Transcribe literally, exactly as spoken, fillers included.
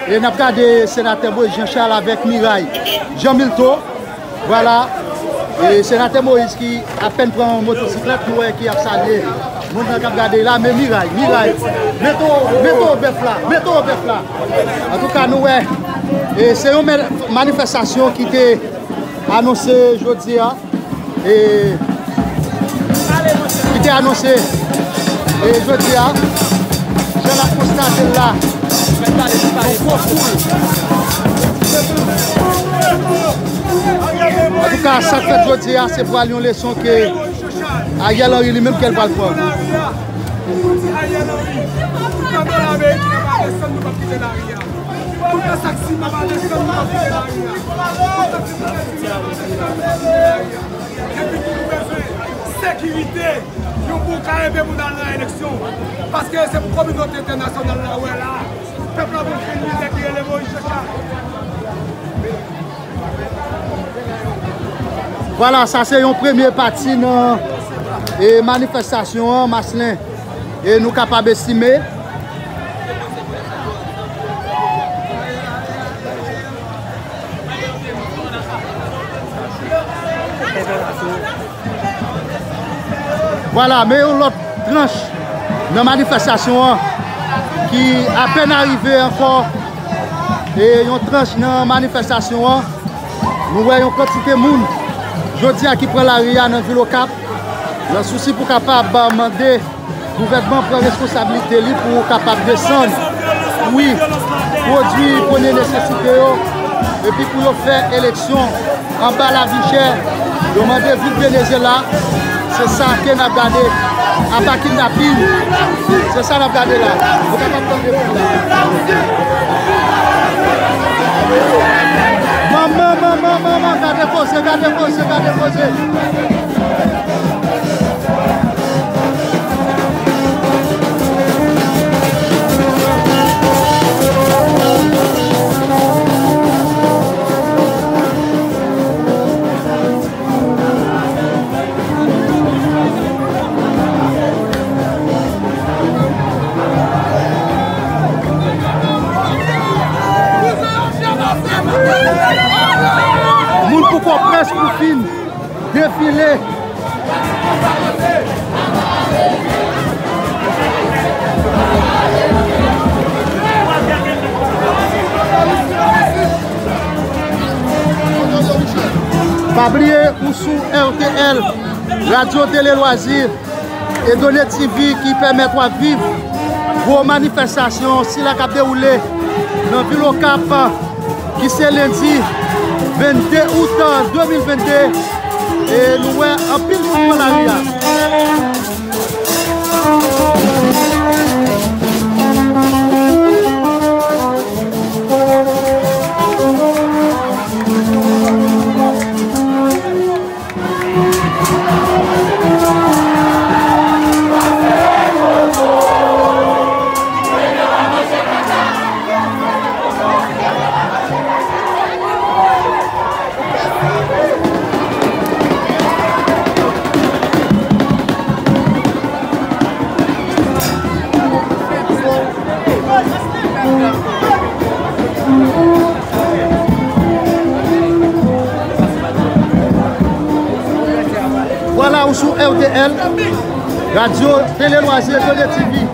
E n ap gade senatè Moïse Jean Charles avèk Miray Jean Milto. Vwala. E senatè Moïse ki apèn pran motosiklèt, nou wè ki ap salye moun nan k ap gade la, men Miray, Miray, mete w, mete w bèf la, mete w bèf la. Antouka, nou wè, e se yon mè-, manifestasyon ki te anonse jodi a, e ki te anonse, e jodi a, jan n ap konstate l la, yon gwo foul. Antouka, sa k fèt jodi a, se pral yon leson ke Ariel Henry li menm ke l pral pran. Pou di Ariel Henry, pou kanpe lame ki pa desann, nou p ap kite lari a. Tout nan sak siman pa desann, nou p ap kite lari a. Tout nan sak siman pa desann, nou p ap kite lari a. Epi tou nou bezwen sekirite, yon pou ka ede moun al nan eleksyon. Paske se pou kominote entènasyonal la wè la. Pèp la pou fin lidè ki rele Moïse Jean Charles. Vwala, sa se yon premye pati nan, e, manifestasyon an, Maslin. E nou kapab estime. Vwala, men yon lòt tranch nan manifestasyon an ki apèn arive ankò. E yon tranch nan manifestasyon an, nou wè yon kantite moun jodi a ki pran lari a nan vil Okap, nan sousi pou kapab mande gouvènman pran responsablite li pou kapab desann pri pwodui premye nesesite yo, epi pou yo fè eleksyon anba lavi chè. Yo mande vil Venezyela, se sa ke n ap gade, apa kidnapin, se sa n ap gade la. Ou kapab tande moun la. Manman, manman, manman, gade koze, gade koze, gade koze. Moun poko près pou fin defile. Pa bliye, ou sou R T L, Radyo Tele Lwazi. E Done T V ki pèmèt w ap viv gwo manifestasyon sila k ap dewoule nan vil Okap, ki se lendi vennde out de mil vennde. E nou wè anpil moun pran lari a. Vwala, ou sou R T L, Radyo Tele Lwazi, Done T V.